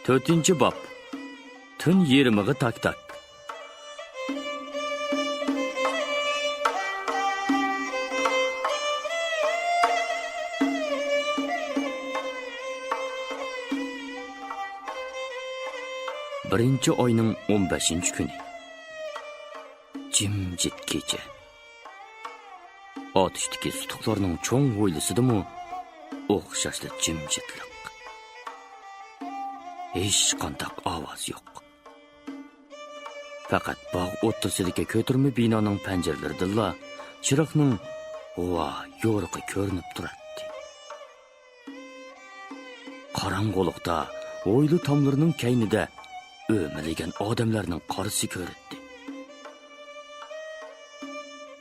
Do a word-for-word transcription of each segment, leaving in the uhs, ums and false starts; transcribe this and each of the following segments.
تۆتىنچى باب. تۈن يېرىمىغا تاك-تاك. بىرىنچى ئاينىڭ ئون بەشىنچى كۈنى. جىمجىت كېچە. ئاتۇشتىكى سۇتۇقلارنىڭ چوڭ ھويلىسىدىمۇ ئوخشاشلا جىمجىتلىق. ھېچقانداق ئاۋاز يوق. پەقەت باغ ئوتتۇرىسىدىكى كۆتۈرمە بىنانىڭ پەنجىرىلىرىدىنلا چىراغنىڭ غۇۋا يورۇقى كۆرۈنۈپ تۇراتتى. قاراڭغۇلۇقتا ھويلا تاملىرىنىڭ كەينىدە ئۆمىلىگەن ئادەملەرنىڭ قارىسى كۆرۈندى.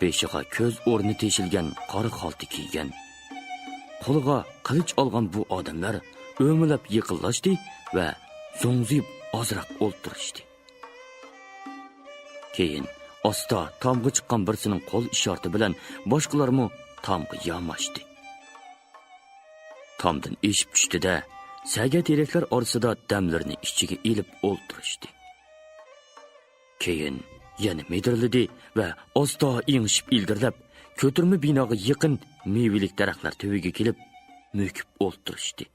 بېشىغا كۆز ئورنى تېشىلگەن قارا خالتا كىيگەن، قولىغا قىلىچ ئالغان بۇ ئادەملەر ئۆمىلەپ يېقىنلاشتى ۋە زوڭزىيىپ ئازراق ئولتۇرۇشتى. كېيىن ئاستا تامغا چىققان بىرسىنىڭ قول ئىشارىتى بىلەن باشقىلارمۇ تامغا ياماشتى. تامدىن ئېشىپ چۈشتى-دە، سەگە تېرەكلەر ئارىسىدا دەملىرىنى ئىچىگە ئېلىپ ئولتۇرۇشتى. كېيىن يەنە مىدىرلىدى ۋە ئاستا ئېڭىشىپ ئىلگىرىلەپ، كۆتۈرمە بىناغا يېقىن مېۋىلىك دەرەخلەر تۈۋىگە كېلىپ مۆكۈپ ئولتۇرۇشتى.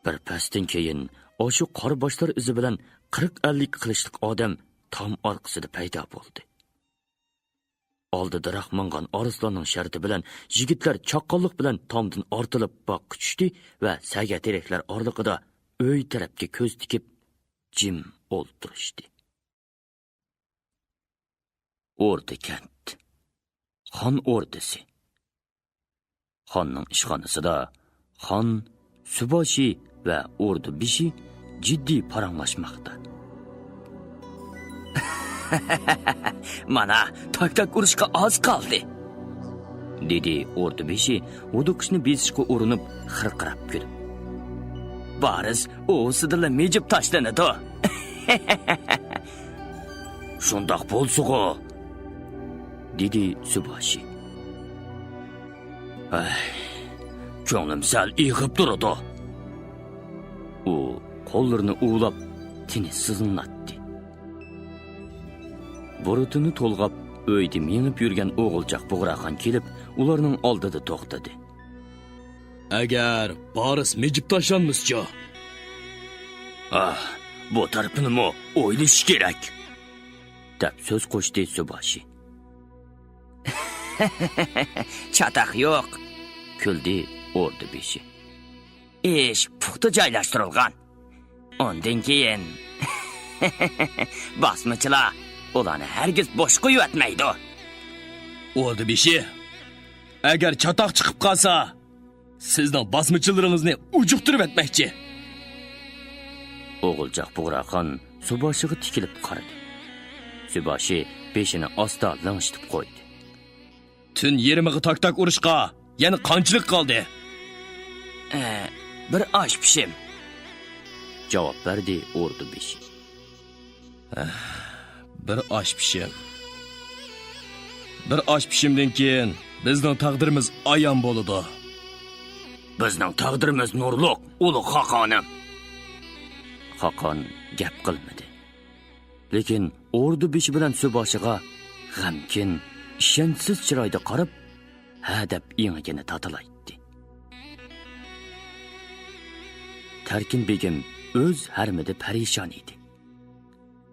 بىر پەستىن كېيىن ئاشۇ قارا باشلار ئىزى بىلەن قىرىق-ئەللىك قىلىچلىق ئادەم تام ئارقىسىدا پەيدا بولدى. ئالدىدىراق ماڭغان ئارسلاننىڭ شەرتى بىلەن يىگىتلەر چاققانلىق بىلەن تامدىن ئارتىلىپ باغقا چۈشتى ۋە سەگە تېرەكلەر ئارىلىقىدا ئۆي تەرەپكە كۆز تىكىپ جىم ئولتۇرۇشتى. ئوردا كەنت. خان ئوردىسى. خاننىڭ ئىشخانىسىدا خان، سۇباشى ۋە ئوردا بېشى جىددىي پاراڭلاشماقتا. مانا، تاك-تاك ئۇرۇشقا ئاز قالدى، دېدى ئوردا بېشى ھودۇقۇشنى بېسىشقا ئۇرۇنۇپ خىرقىراپ كۈلۈپ. بارىس ئۇۋىسىدىلا مىجىپ تاشلىنىدۇ. شۇنداق بولسىغۇ، دېدى سۇباشى. ئەي، كۆڭلۈم سەل ئېغىپ تۇرىدۇ. ئۇ قوللىرىنى ئۇۋىلاپ، تېنى سىزلىناتتى. بۇرۇتىنى تولغاپ، ئۆيدە مېڭىپ يۈرگەن ئوغۇلچاق بۇغراخان كېلىپ، ئۇلارنىڭ ئالدىدا توختىدى. ئەگەر بارىس مىجىپ تاشلانمىسىچۇ؟ ئاھ، بۇ تەرىپىنىمۇ ئويلىشىش كېرەك، دەپ سۆز قوشتى سۇباشى. چاتاق يوق، كۈلدى ئوردا بېشى. ئىش پۇختا جايلاشتۇرۇلغان. ئۇندىن كېيىن باسمىچىلار ئۇلارنى ھەرگىز بوش قويۇۋەتمەيدۇ. ئوردا بېشى، ئەگەر چاتاق چىقىپ قالسا، سىزنىڭ باسمىچىلىرىڭىزنى ئۇجۇقتۇرۇۋەتمەكچى. ئوغۇلچاق بۇغراخان سۇباشىغا تىكىلىپ قارىدى. سۇباشى بېشىنى ئاستا لىڭشىتىپ قويدى. تۈن يېرىمىغا تاك-تاك ئۇرۇشقا يەنە قانچىلىك قالدى؟ ئە، بىر ئاش پىشىم، جاۋاب بەردى ئوردا بېشى. ئە، بىر ئاش پىشىم. بىر ئاش پىشىمدىن كېيىن بىزنىڭ تەقدىرىمىز ئايان بولىدۇ. بىزنىڭ تەقدىرىمىز نۇرلۇق، ئۇلۇغ خاقانىم. خاقان گەپ قىلمىدى. لېكىن ئوردا بېشى بىلەن سۇباشىغا غەمكىن، ئىشەنچسىز چىرايدا قاراپ، ھە دەپ ئېڭىكىنى تاتىلايتتى. تەركىن بېگىم ئۆز ھەرىمىدە پەرىشان ئىدى.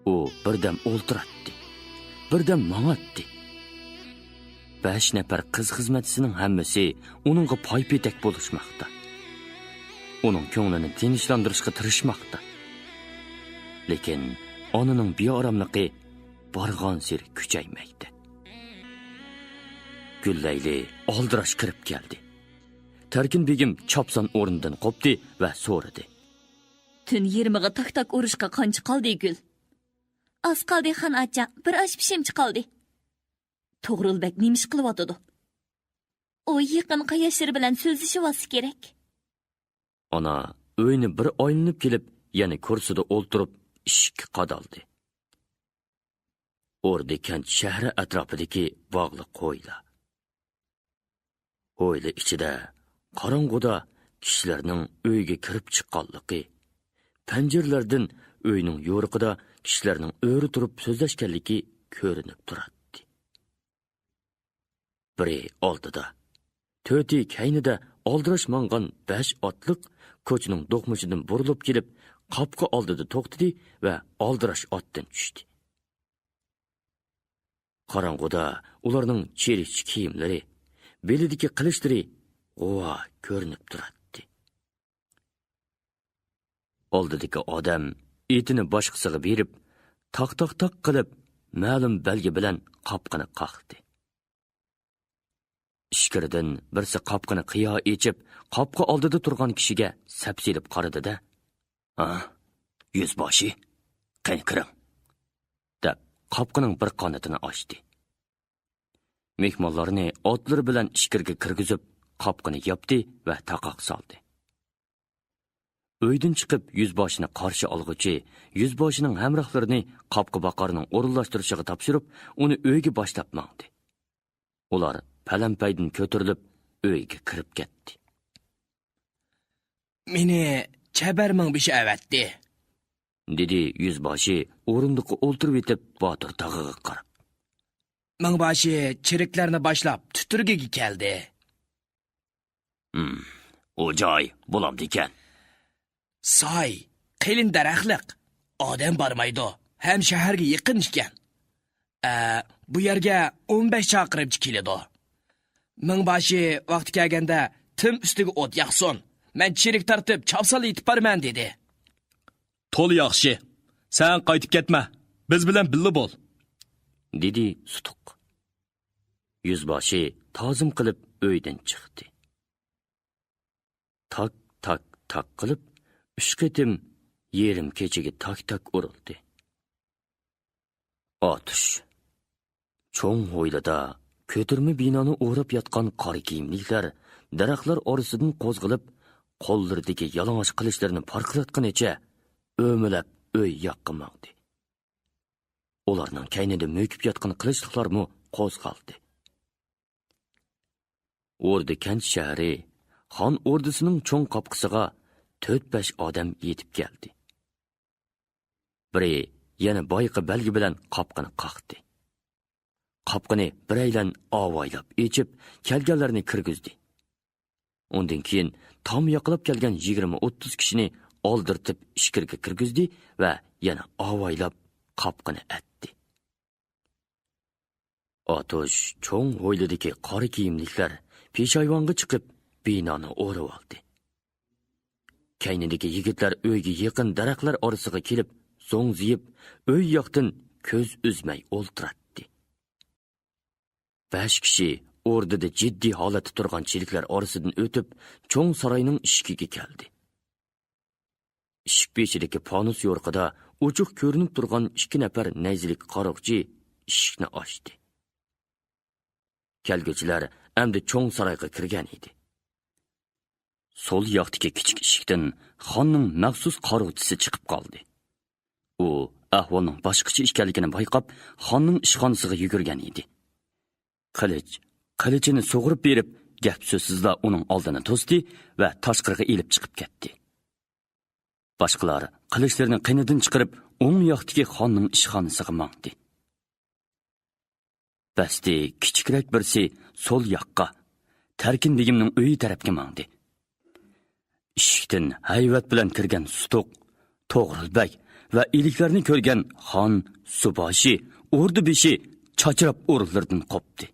ئۇ بىردەم ئولتۇراتتى، بىردەم ماڭاتتى. بەش نەپەر قىز خىزمەتچىسىنىڭ ھەممىسى ئۇنىڭغا پايپېتەك بولۇشماقتا. ئۇنىڭ كۆڭلىنى تىنچلاندۇرۇشقا تىرىشماقتا. لېكىن ئانىنىڭ بىئاراملىقى بارغانسېرى كۈچەيمەكتە. گۈللەيلى ئالدىراش كىرىپ كەلدى. تەركىن بېگىم چاپسان ئورنىدىن قوپتى ۋە سورىدى. تۈن يېرىمىغا تاك-تاك ئۇرۇشقا قانچە قالدى، گۈل؟ ئاز قالدى، خان ئاچا، بىر ئاش پىشىمچە قالدى. توغرۇل بەگ نېمە ئىش قىلىۋاتىدۇ؟ ئۇ يېقىن قېرىنداشلىرى بىلەن سۆزلىشىۋالسا كېرەك. ئانا ئۆينى بىر ئايلىنىپ كېلىپ، يەنە كۇرسىدا ئولتۇرۇپ ئىشىككە قادالدى. ئوردى كەنت شەھەر ئەتراپىدىكى باغلىق ھويلا. ھويلا ئىچىدە قاراڭغۇدا كىشىلەرنىڭ ئۆيگە كىرىپ چىققانلىقى، پەنجىرىلەردىن ئۆينىڭ يورۇقىدا كىشىلەرنىڭ ئۆرە تۇرۇپ سۆزلەشكەنلىكى كۆرۈنۈپ تۇراتتى. بىرى ئالدىدا، تۆتى كەينىدە ئالدىراش ماڭغان بەش ئاتلىق كوچىنىڭ دوقمۇشىدىن بۇرۇلۇپ كېلىپ، قاپقا ئالدىدا توختىدى ۋە ئالدىراش ئاتتىن چۈشتى. قاراڭغۇدا ئۇلارنىڭ چىرىكچە كىيىملىرى، بېلىدىكى قىلىچلىرى غۇۋا كۆرۈنۈپ تۇراتتى. ئالدىدىكى ئادەم ئېتىنى باشقىسىغا بېرىپ، تاق تاق تاق قىلىپ، مەلۇم بەلگە بىلەن قاپقىنى قاقتى. ئىچكىرىدىن بىرسى قاپقىنى قىيا ئېچىپ، قاپقا ئالدىدا تۇرغان كىشىگە سەپسېلىپ قارىدى-دە، «ھا، يۈزباشى، قېنى كىرىڭ» دەپ، قاپقىنىڭ بىر قانىتىنى ئاچتى. مېھمانلارنى ئاتلىرى بىلەن ئىچكىرىگە كىرگۈزۈپ، قاپقىنى ياپتى ۋە تاقاق سالدى. ئۆيدىن چىقىپ، يۈزباشىنى قارشى ئالغۇچى يۈزباشىنىڭ ھەمراھلىرىنى قاپقا باقارنىڭ ئورۇنلاشتۇرۇشىغا تاپشۇرۇپ، ئۇنى ئۆيگە باشلاپ ماڭدى. ئۇلار پەلەمپەيدىن كۆتۈرۈلۈپ، ئۆيگە كىرىپ كەتتى. «مېنى چەبەر مىڭبېشى ئەۋەتتى»، دېدى يۈزباشى ئورۇندۇققا ئولتۇرۇۋېتىپ، باتۇر تاغىغا قاراپ. «مىڭباشى چېرىكلەرنى باشلاپ تۈتۈرگىگە كەلدى.» «ھىم، ئۇ جاي بولامدىكەن؟» «ساي، قېلىن دەرەخلىق، ئادەم بارمايدۇ ھەم شەھەرگە يېقىن ئىكەن. ئە، بۇ يەرگە ئون بەش چاقىرىمچە كېلىدۇ. مىڭباشى ۋاقتى كەلگەندە تىم ئۈستىگە ئوت ياقسۇن، مەن چېرىك تارتىپ چاپسان ئېتىپ بارىمەن» دېدى. «تولا ياخشى، سەن قايتىپ كەتمە، بىز بىلەن بىللە بول» دېدى سۇتۇق. يۈزباشى تازىم قىلىپ ئۆيدىن چىقتى. تاك، تاك، تاك قىلىپ، ئۈچ قېتىم يېرىم كېچىگە تاك، تاك ئۇرۇلدى. ئاتۇش. چوڭ ھويلىدا كۆتۈرمە بىنانى ئوراپ ياتقان قارا كىيىملىكلەر دەرەخلەر ئارىسىدىن قوزغىلىپ، قوللىرىدىكى يالىڭاچ قىلىچلىرىنى پارقىراتقىنىچە ئۆمىلەپ ئۆي ياققا ماڭدى. ئۇلارنىڭ كەينىدە مۆكۈپ ياتقان قىلىچلىقلارمۇ قوزغالدى. ئوردا كەنت شەھىرى خان ئوردىسىنىڭ چوڭ قاپقىسىغا تۆت-بەش ئادەم يېتىپ كەلدى. بىرى يەنە بايىقى بەلگە بىلەن قاپقىنى قاقتى. قاپقىنى بىرەيلەن ئاۋايلاپ ئېچىپ، كەلگەنلەرنى كىرگۈزدى. ئۇندىن كېيىن تام ياقىلاپ كەلگەن يىگىرمە ئوتتۇز كىشىنى ئالدىرىتىپ ئىچكىرىگە كىرگۈزدى ۋە يەنە ئاۋايلاپ قاپقىنى ئەتتى. ئاتۇش چوڭ ھويلىدىكى قارا كىيىملىكلەر پېشايۋانغا چىقىپ، بىنانى ئورىۋالدى. كەينىدىكى يىگىتلەر ئۆيگە يېقىن دەرەخلەر ئارىسىغا كېلىپ زوڭزىيىپ، ئۆي ياقتىن كۆز ئۈزمەي ئولتۇراتتى. بەش كىشى ئوردىدا جىددىي ھالەتتە تۇرغان چېرىكلەر ئارىسىدىن ئۆتۈپ، چوڭ ساراينىڭ ئىشىكىگە كەلدى. ئىشىك بېشىدىكى پانۇس يورۇقىدا ئوچۇق كۆرۈنۈپ تۇرغان ئىككى نەپەر نەيزىلىك قارۇقچى ئىشىكنى ئاچتى. كەلگۈچىلەر ئەمدى چوڭ سارايغا كىرگەن ئىدى. سول ياقتىكى كىچىك ئىشىكتىن خاننىڭ مەخسۇس قارۇقچىسى چىقىپ قالدى. ئۇ ئەھۋالنىڭ باشقىچە ئىكەنلىكىنى بايقاپ، خاننىڭ ئىشخانىسىغا يۈگۈرگەن ئىدى. قىلىچ، قىلىچىنى سۇغۇرۇپ بېرىپ، گەپ-سۆزسىزلا ئۇنىڭ ئالدىنى توستى ۋە تاشقىرىغا ئېلىپ چىقىپ كەتتى. باشقىلار قىلىچلىرىنى قېنىدىن چىقىرىپ، ئوڭ ياقتىكى خاننىڭ ئىشخانىسىغا ماڭدى. بەستى كىچىكرەك بىرسى سول ياققا، تەركىن بېگىمنىڭ ئۆيى تەرەپكە ماڭدى. ئىشىكتىن ھەيۋەت بىلەن كىرگەن سۇتۇق، توغرۇل بەگ ۋە ئىلىكلەرنى كۆرگەن خان، سۇباشى، ئوردا بېشى چاچراپ ئورۇنلىرىدىن قوپتى.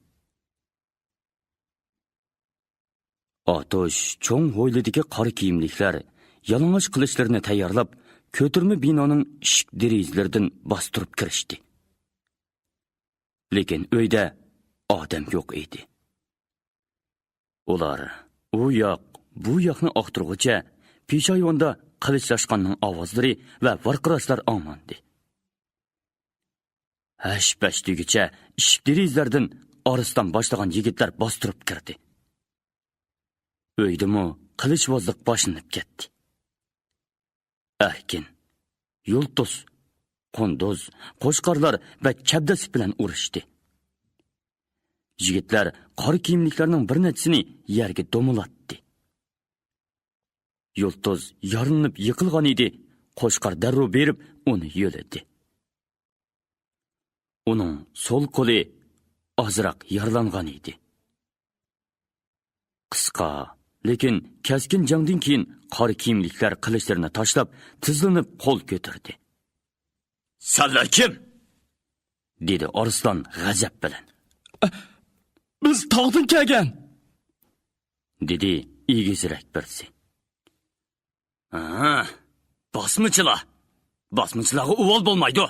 ئاتۇش چوڭ ھويلىدىكى قارا كىيىملىكلەر يالىڭاچ قىلىچلىرىنى تەييارلاپ، كۆتۈرمە بىنانىڭ ئىشىك دېرىزىلىرىدىن باستۇرۇپ كىرىشتى. لېكىن ئۆيدە ئادەم يوق ئىدى. ئۇلار ئۇ ياق، بۇ ياقنى ئاختۇرغۇچە، پېشايۋاندا قىلىچلاشقاننىڭ ئاۋازلىرى ۋە ۋارقىراشلار ئاڭلاندى. ھەش-پەش دېگۈچە ئىشىك دېرىزىلەردىن ئارسلان باشلىغان يىگىتلەر باستۇرۇپ كىردى. ئۆيدىمۇ قىلىچۋازلىق باشلىنىپ كەتتى. ئەركىن، يۇلتۇز، قۇندۇز، قوچقارلار بەك چەبدەسلىك بىلەن ئۇرۇشتى. يىگىتلەر قارا كىيىملىكلەرنىڭ بىر نەچچىسىنى يەرگە دومىلاتتى. يۇلتۇز يارىلىنىپ يىقىلغان ئىدى، قوچقار دەررۇ بېرىپ ئۇنى يۆلىدى. ئۇنىڭ سول قولى ئازراق يارىلانغان ئىدى. قىسقا، لېكىن كەسكىن جەڭدىن كېيىن قارا كىيىملىكلەر قىلىچلىرىنى تاشلاپ، تىزلىنىپ قول كۆتۈردى. «سەنلەر كىم؟» دېدى ئارسلان غەزەپ بىلەن. «بىز تاغدىن كەلگەن!» دېدى ئېگىزرەك بىرسى. «ھا، باسمىچىلار! باسمىچىلارغا ئۇۋال بولمايدۇ!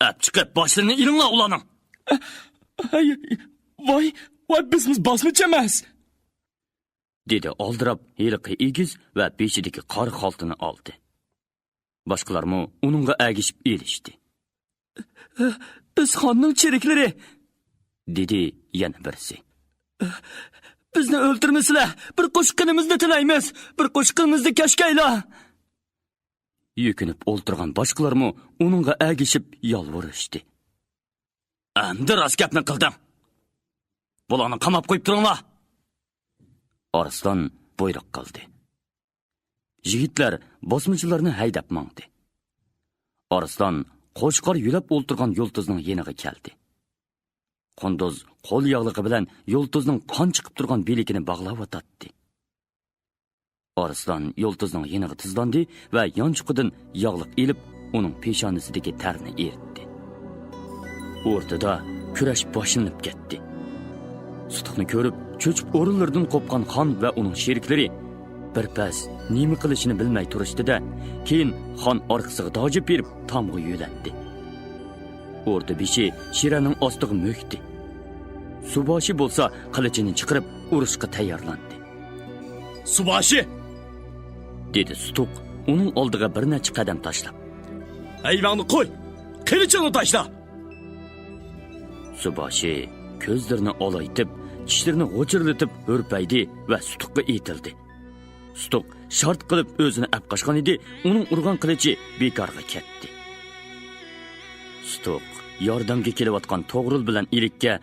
ئەپ چىقىپ باشلىرىنى ئېلىڭلار ئۇلارنىڭ!» «ھەي، ۋاي، ۋاي، بىز، بىز باسمىچى ئەمەس!» دېدى ئالدىراپ ھېلىقى ئېگىز ۋە بېشىدىكى قارا خالتىنى ئالدى. باشقىلارمۇ ئۇنىڭغا ئەگىشىپ ئېلىشتى. «بىز خاننىڭ چېرىكلىرى!» دېدى يەنە بىرسى. «بىزنى ئۆلتۈرمىسىلە، بىر قوشۇق قېنىمىزنى تىلەيمىز، بىر قوشۇق قېنىمىزنى كەشكەيلا!» يۈكۈنۈپ ئولتۇرغان باشقىلارمۇ ئۇنىڭغا ئەگىشىپ يالۋۇرۇشتى. «ئەمدى راست گەپنى قىلدىڭ! بۇلارنى قاماپ قويۇپ تۇرۇڭلار!» ئارسلان بۇيرۇق قىلدى. يىگىتلەر باسمىچىلارنى ھەيدەپ ماڭدى. ئارسلان قوچقار يۆلەپ ئولتۇرغان يۇلتۇزنىڭ يېنىغا كەلدى. قۇندۇز قول ياغلىقى بىلەن يۇلتۇزنىڭ قان چىقىپ تۇرغان بىلىكىنى باغلاۋاتاتتى. ئارسلان يۇلتۇزنىڭ يېنىغا تىزلاندى ۋە يانچۇقىدىن ياغلىق ئېلىپ، ئۇنىڭ پېشانىسىدىكى تەرنى ئېرىتتى. ئورتىدا كۈرەش باشلىنىپ كەتتى. سۇتۇقنى كۆرۈپ، چۆچۈپ ئورۇنلىرىدىن قوپقان خان ۋە ئۇنىڭ شېرىكلىرى بىر پەس نېمە قىلىشىنى بىلمەي تۇرۇشتى-دە، كېيىن خان ئارقىسىغا داجىپ بېرىپ تامغا يۆلەندى. ئوردا بېشى شىرەنىڭ ئاستىغا مۆكتى. سۇباشى بولسا قىلىچىنى چىقىرىپ ئۇرۇشقا تەييارلاندى. «سۇباشى!» دېدى سۇتۇق ئۇنىڭ ئالدىغا بىر نەچچە قەدەم تاشلاپ. «ھەيۋەڭنى قوي! قىلىچىڭنى تاشلا!» سۇباشى كۆزلىرىنى ئالايتىپ، چىشلىرىنى غۇچۇرلىتىپ ھۈرپەيدى ۋە سۇتۇققا ئېتىلدى. سۇتۇق شارت قىلىپ ئۆزىنى ئەپ قاچقان ئىدى، ئۇنىڭ ئۇرغان قىلىچى بىكارغا كەتتى. سۇتۇق ياردەمگە كېلىۋاتقان توغرۇل بىلەن ئىلىككە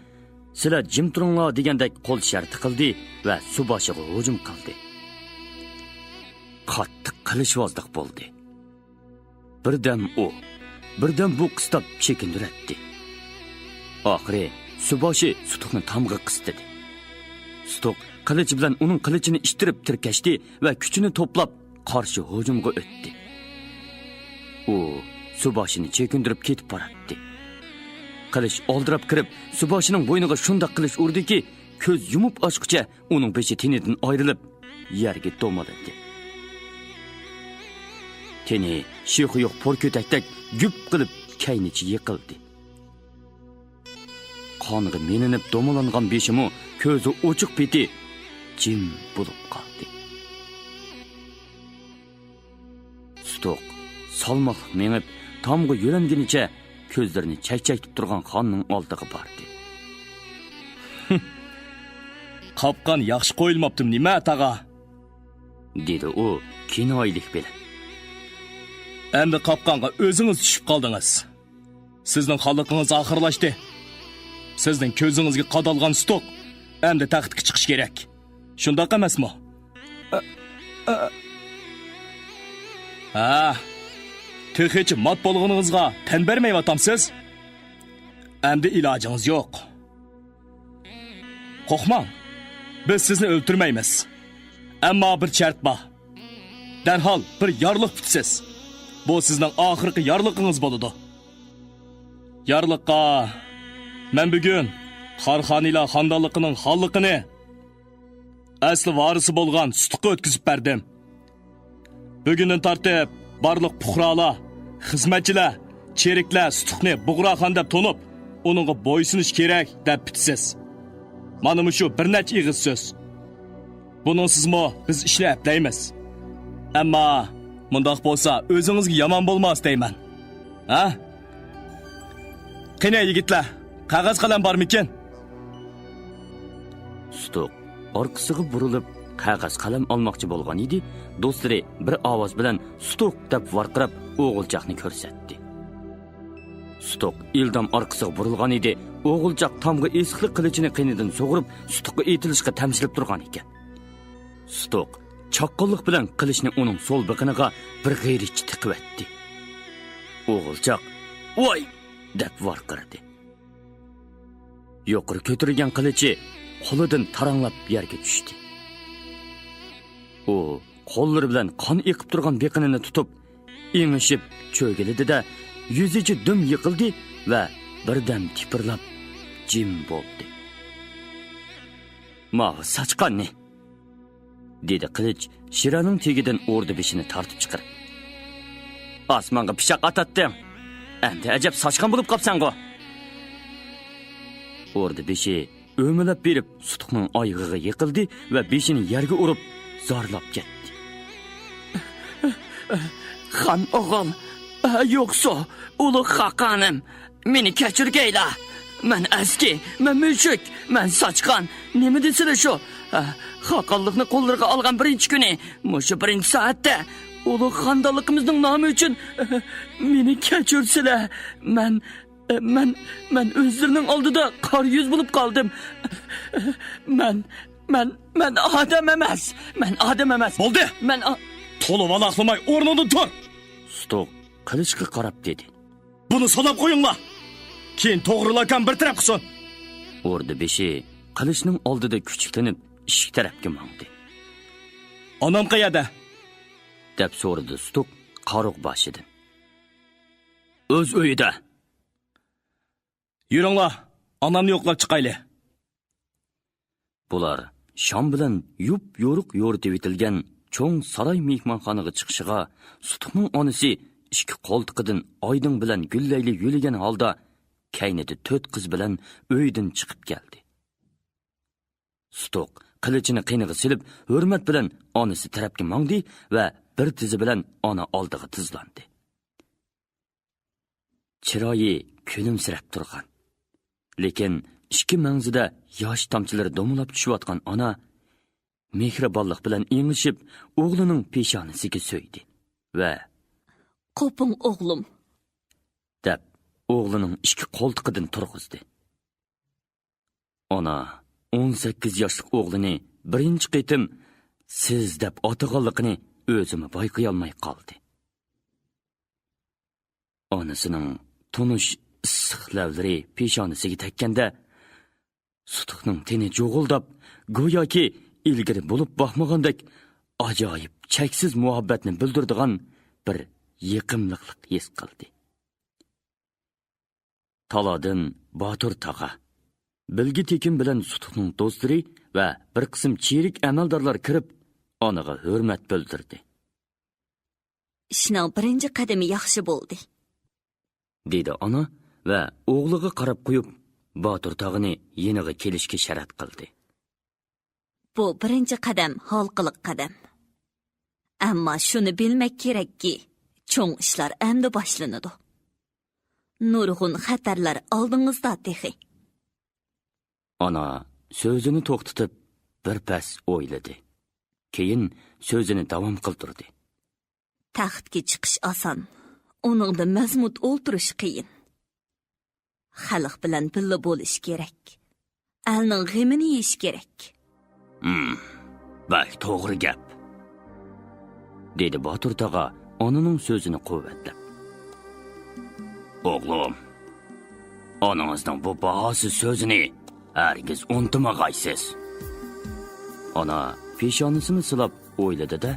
«سىلەر جىم تۇرۇڭلار» دېگەندەك قول ئىشارىتى قىلدى ۋە سۇباشىغا ھۇجۇم قىلدى. قاتتىق قىلىچۋازلىق بولدى. بىردەم ئۇ، بىردەم بۇ قىستاپ چېكىندۈرەتتى. ئاخىرى سۇباشى سۇتۇقنى تامغا قىستىدى. سۇتۇق قىلىچى بىلەن ئۇنىڭ قىلىچىنى ئىتتىرىپ تىركەشتى ۋە كۈچىنى توپلاپ قارشى ھۇجۇمغا ئۆتتى. ئۇ سۇباشىنى چېكىندۈرۈپ كېتىپ باراتتى. قىلىچ ئالدىراپ كىرىپ، سۇباشىنىڭ بوينىغا شۇنداق قىلىچ ئۇردىكى، كۆز يۇمۇپ ئاچقۇچە ئۇنىڭ بېشى تېنىدىن ئايرىلىپ، يەرگە دومىلىدى. تېنى شېخى يوق پور كۆتەكتەك گۈپ قىلىپ كەينىچە يىقىلدى. قانغا مىلىنىپ دومىلانغان بېشىمۇ كۆزى ئوچۇق پېتى جىم بولۇپ قالدى. سۇتۇق سالماقلىق مېڭىپ، تامغا يۆلەنگىنىچە كۆزلىرىنى چەكچەيتىپ تۇرغان خاننىڭ ئالدىغا باردى. قاپقان ياخشى قويۇلماپتىمۇ نېمە، تاغا؟ دېدى ئۇ كىنايىلىك بىلەن. ئەمدى قاپقانغا ئۆزىڭىز چۈشۈپ قالدىڭىز. سىزنىڭ خانلىقىڭىز ئاخىرلاشتى. سىزنىڭ كۆزىڭىزگە قادالغان سۇتۇق ئەمدى تەختكە چىقىش كېرەك. شۇنداق ئەمەسمۇ؟ ھە، تېخىچە مات بولغىنىڭىزغا تەن بەرمەيۋاتامسىز؟ ئەمدى ئىلاجىڭىز يوق. قورقماڭ، بىز سىزنى ئۆلتۈرمەيمىز. ئەمما بىر شەرت بار. دەرھال بىر يارلىق پۈتىسىز. بۇ سىزنىڭ ئاخىرقى يارلىقىڭىز بولىدۇ. يارلىققا مەن بۈگۈن قاراخانىيلار خانىدانلىقىنىڭ خانلىقىنى ئەسلى ۋارىسى بولغان سۇتۇققا ئۆتكۈزۈپ بەردىم. بۈگۈندىن تارتىپ بارلىق پۇقرالار، خىزمەتچىلەر، چېرىكلەر سۇتۇقنى بۇغراخان دەپ تونۇپ، ئۇنىڭغا بويسۇنۇش كېرەك دەپ پۈتىسىز. مانا مۇشۇ بىر نەچچە ئېغىز سۆز. بۇنىڭسىزمۇ بىز ئىشنى ئەپلەيمىز. ئەمما مۇنداق بولسا ئۆزىڭىزگە يامان بولماس دەيمەن. ھە؟ قېنى يىگىتلەر، قەغەز قەلەم بارمىكىن؟ سۇتۇق ئارقىسىغا بۇرۇلۇپ، قەغەز قەلەم ئالماقچى بولغان ئىدى، دوستلىرى بىر ئاۋاز بىلەن «سۇتۇق» دەپ ۋارقىراپ، ئوغۇلچاقنى كۆرسەتتى. سۇتۇق ئىلدام ئارقىسىغا بۇرۇلغان ئىدى، ئوغۇلچاق تامغا ئېسىقلىق قىلىچىنى قېنىدىن سۇغۇرۇپ، سۇتۇققا ئېتىلىشقا تەمشىلىپ تۇرغان ئىكەن. سۇتۇق چاققانلىق بىلەن قىلىچنى ئۇنىڭ سول بېقىنىغا بىر غېرىچە تىقىۋەتتى. ئوغۇلچاق «ۋاي!» دەپ ۋارقىرىدى. يۇقىرى كۆتۈرگەن قىلىچى قولىدىن تاراڭلاپ يەرگە چۈشتى. ئۇ قوللىرى بىلەن قان ئېقىپ تۇرغان بېقىنىنى تۇتۇپ، ئېڭىشىپ چۆگىلىدى-دە، يۈزىچە دۈم يىقىلدى ۋە بىردەم تىپىرلاپ جىم بولدى. «ماۋۇ ساچقاننى!» دېدى قىلىچ شىرەنىڭ تېگىدىن ئوردا بېشىنى تارتىپ چىقىرىپ. «ئاسمانغا پىچاق ئاتاتتىڭ. ئەمدى ئەجەب ساچقان بولۇپ قاپسەنغۇ!» ئوردا بېشى ئۆمىلەپ بېرىپ، سۇتۇقنىڭ ئايىغىغا يىقىلدى ۋە بېشىنى يەرگە ئۇرۇپ، زارلاپ كەتتى. «خان ئوغۇل، يوقسۇ، ئۇلۇغ خاقانىم، مېنى كەچۈرگەيلا! مەن ئەسكى، مەن مۈشۈك، مەن ساچقان، نېمە دېسىلە شۇ! خاقانلىقنى قوللىرىغا ئالغان بىرىنچى كۈنى، مۇشۇ بىرىنچى سائەتتە ئۇلۇغ خاندانلىقىمىزنىڭ نامى ئۈچۈن مېنى كەچۈرسىلە! مەن، مەن، مەن ئۆزلىرىنىڭ ئالدىدا قارا يۈز بولۇپ قالدىم. مەن، مەن، مەن ئادەم ئەمەس! مەن ئادەم ئەمەس!» «بولدى! مەن ئا- تولا ۋالاقلىماي ئورنۇڭدىن تۇر!» سۇتۇق قىلىچقا قاراپ دېدى. «بۇنى ساناپ قويۇڭلار! كېيىن توغرىلاكان بىر تەرەپ قىلسۇن!» ئوردا بېشى قىلىچنىڭ ئالدىدا كۈچۈكلىنىپ، ئىشىك تەرەپكە ماڭدى. «ئانام قەيەردە؟» دەپ سورىدى سۇتۇق قارۇق باشىدىن. «ئۆز ئۆيىدە.» «يۈرۈڭلار، ئانامنى يوقلاپ چىقايلى.» بۇلار شام بىلەن يۇپ-يورۇق يورۇتۇۋېتىلگەن چوڭ ساراي مېھمانخانىغا چىقىشىغا، سۇتۇقنىڭ ئانىسى ئىككى قولتۇقىدىن ئايدىڭ بىلەن گۈللەيلى يۆلىگەن ھالدا، كەينىدە تۆت قىز بىلەن ئۆيدىن چىقىپ كەلدى. سۇتۇق قىلىچىنى قېنىغا سېلىپ، ھۆرمەت بىلەن ئانىسى تەرەپكە ماڭدى ۋە بىر تىزى بىلەن ئانا ئالدىغا تىزلاندى. چىرايى كۈلۈمسىرەپ تۇرغان، لېكىن ئىككى مەڭزىدە ياش تامچىلىرى دومىلاپ چۈشۈۋاتقان ئانا مېھرىبانلىق بىلەن ئېڭىشىپ، ئوغلىنىڭ پېشانىسىگە سۆيدى ۋە «قوپۇڭ، ئوغلۇم!» دەپ، ئوغلىنىڭ ئىككى قولتۇقىدىن تۇرغۇزدى. ئانا ئون سەككىز ياشلىق ئوغلىنى بىرىنچى قېتىم «سىز» دەپ ئاتىغانلىقىنى ئۆزىمۇ بايقىيالماي قالدى. ئانىسىنىڭ تونۇش ئىسسىق لەۋلىرى پېشانىسىگە تەگكەندە، سۇتۇقنىڭ تېنى جۇغۇلداپ، گوياكى ئىلگىرى بولۇپ باقمىغاندەك ئاجايىپ چەكسىز مۇھەببەتنى بىلدۈرىدىغان بىر يېقىملىقلىق ھېس قىلدى. تالادىن باتۇر تاغا، بىلگە تېكىن بىلەن سۇتۇقنىڭ دوستلىرى ۋە بىر قىسىم چىرىك ئەمەلدارلار كىرىپ، ئانىغا ھۆرمەت بىلدۈردى. «ئىشنىڭ بىرىنچى قەدىمى ياخشى بولدى.» دېدى ئانا ۋە ئوغلىغا قاراپ قويۇپ، باتۇر تاغىنى يېنىغا كېلىشكە شەرت قىلدى. «بۇ بىرىنچى قەدەم، ھالقىلىق قەدەم. ئەمما شۇنى بىلمەك كېرەككى، چوڭ ئىشلار ئەمدى باشلىنىدۇ. نۇرغۇن خەتەرلەر ئالدىڭىزدا تېخى.» ئانا سۆزىنى توختىتىپ، بىر پەس ئويلىدى. كېيىن سۆزىنى داۋام قىلدۇردى. «تەختكە چىقىش ئاسان، ئۇنىڭدا مەزمۇت ئولتۇرۇش قىيىن. خەلق بىلەن بىللە بولۇش كېرەك. ئەلنىڭ غېمىنى يېيىش كېرەك.» «ھىم، بەك توغرا گەپ.» دېدى باتۇر تاغا ئانىنىڭ سۆزىنى قۇۋۋەتلەپ. «ئوغلۇم، ئانىڭىزنىڭ بۇ باھاسىز سۆزىنى ھەرگىز ئۇنتۇمىغايسىز.» ئانا پېشانىسىنى سىلاپ ئويلىدى-دە.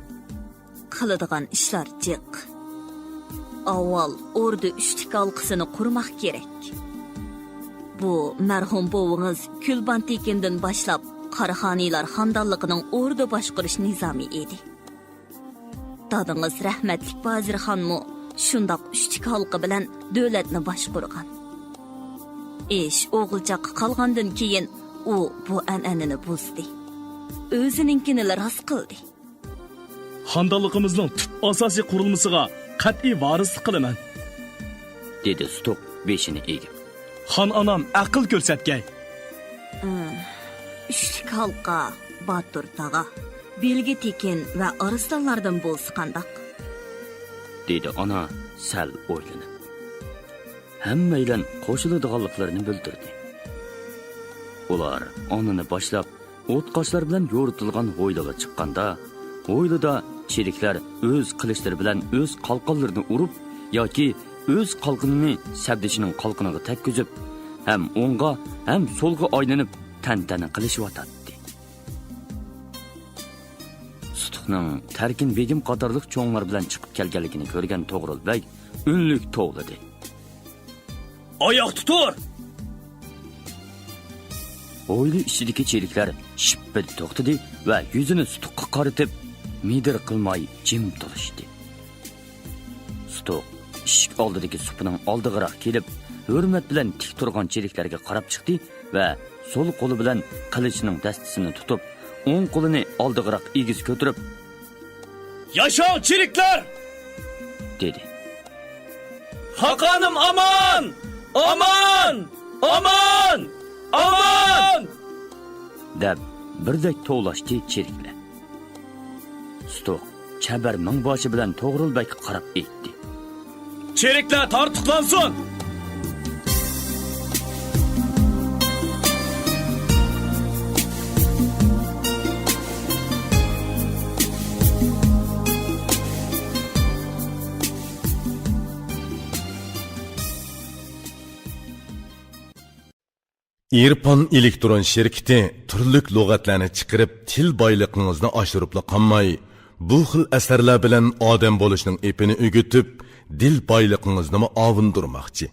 «قىلىدىغان ئىشلار جىق. ئاۋۋال ئوردا ئۈچلۈك ھالقىسىنى قۇرماق كېرەك. بۇ مەرھۇم بوۋىڭىز كۈلبان تېكىندىن باشلاپ قاراخانىيلار خاندانلىقىنىڭ ئوردا باشقۇرۇش نىزامى ئىدى. دادىڭىز رەھمەتلىك بازىرخانمۇ شۇنداق ئۈچلۈك ھالقا بىلەن دۆلەتنى باشقۇرغان. ئىش ئوغۇلچاققا قالغاندىن كېيىن، ئۇ بۇ ئەنئەنىنى بۇزدى. ئۆزىنىڭكىنىلا راست قىلدى.» «خاندانلىقىمىزنىڭ تۈپ ئاساسىي قۇرۇلمىسىغا قەتئىي ۋارىسلىق قىلىمەن.» دېدى سۇتۇق بېشىنى ئېگىپ. «خان ئانام ئەقىل كۆرسەتكەي.» «ئۈم، ئۈچلۈك ھالقا، باتۇر تاغا، بىلگە تېكىن ۋە ئارسلانلاردىن بولسا قانداق؟» دېدى ئانا سەل ئويلىنىپ. ھەممەيلەن قوشۇلىدىغانلىقلىرىنى بىلدۈردى. ئۇلار ئانىنى باشلاپ، ئوتقاشلار بىلەن يورۇتۇلغان ھويلىغا چىققاندا، ھويلىدا چېرىكلەر ئۆز قىلىچلىرى بىلەن ئۆز قالقانلىرىنى ئۇرۇپ ياكى ئۆز قالقىنىنى سەپدىشىنىڭ قالقىنىغا تەگكۈزۈپ، ھەم ئوڭغا، ھەم سولغا ئايلىنىپ تەنتەنە قىلىشىۋاتاتتى. سۇتۇقنىڭ تەركىن بېگىم قاتارلىق چوڭلار بىلەن چىقىپ كەلگەنلىكىنى كۆرگەن توغرۇل بەگ ئۈنلۈك توۋلىدى. ئاياقتا تۇر! ھويلا ئىچىدىكى چېرىكلەر شىپپىدە توختىدى ۋە يۈزىنى سۇتۇققا قارىتىپ، مىدىر قىلماي جىم تۇرۇشتى. سۇتۇق ئىشىك ئالدىدىكى سۇپىنىڭ ئالدىغىراق كېلىپ، ھۆرمەت بىلەن تىك تۇرغان چېرىكلەرگە قاراپ چىقتى ۋە سول قولى بىلەن قىلىچنىڭ دەستىسىنى تۇتۇپ، ئوڭ قولىنى ئالدىغىراق ئېگىز كۆتۈرۈپ، ياشاڭ چېرىكلەر! دېدى. خاقانىم ئامان! ئامان! ئامان! ئامان! دەپ بىردەك توۋلاشتى چېرىكلەر. سۇتۇق چەبەر مىڭباشى بىلەن توغرۇل بەگكە قاراپ ئېيتتى. چېرىكلەر تارتۇقلانسۇن! ئېرپان ئېلېكترون شىركىتى تۈرلۈك لۇغەتلەرنى چىقىرىپ، تىل بايلىقىڭىزنى ئاشۇرۇپلا قالماي، بۇ خىل ئەسەرلەر بىلەن ئادەم بولۇشنىڭ ئېپىنى ئۆگىتىپ، دىل بايلىقىڭىزنىمۇ ئاۋۇندۇرماقچى.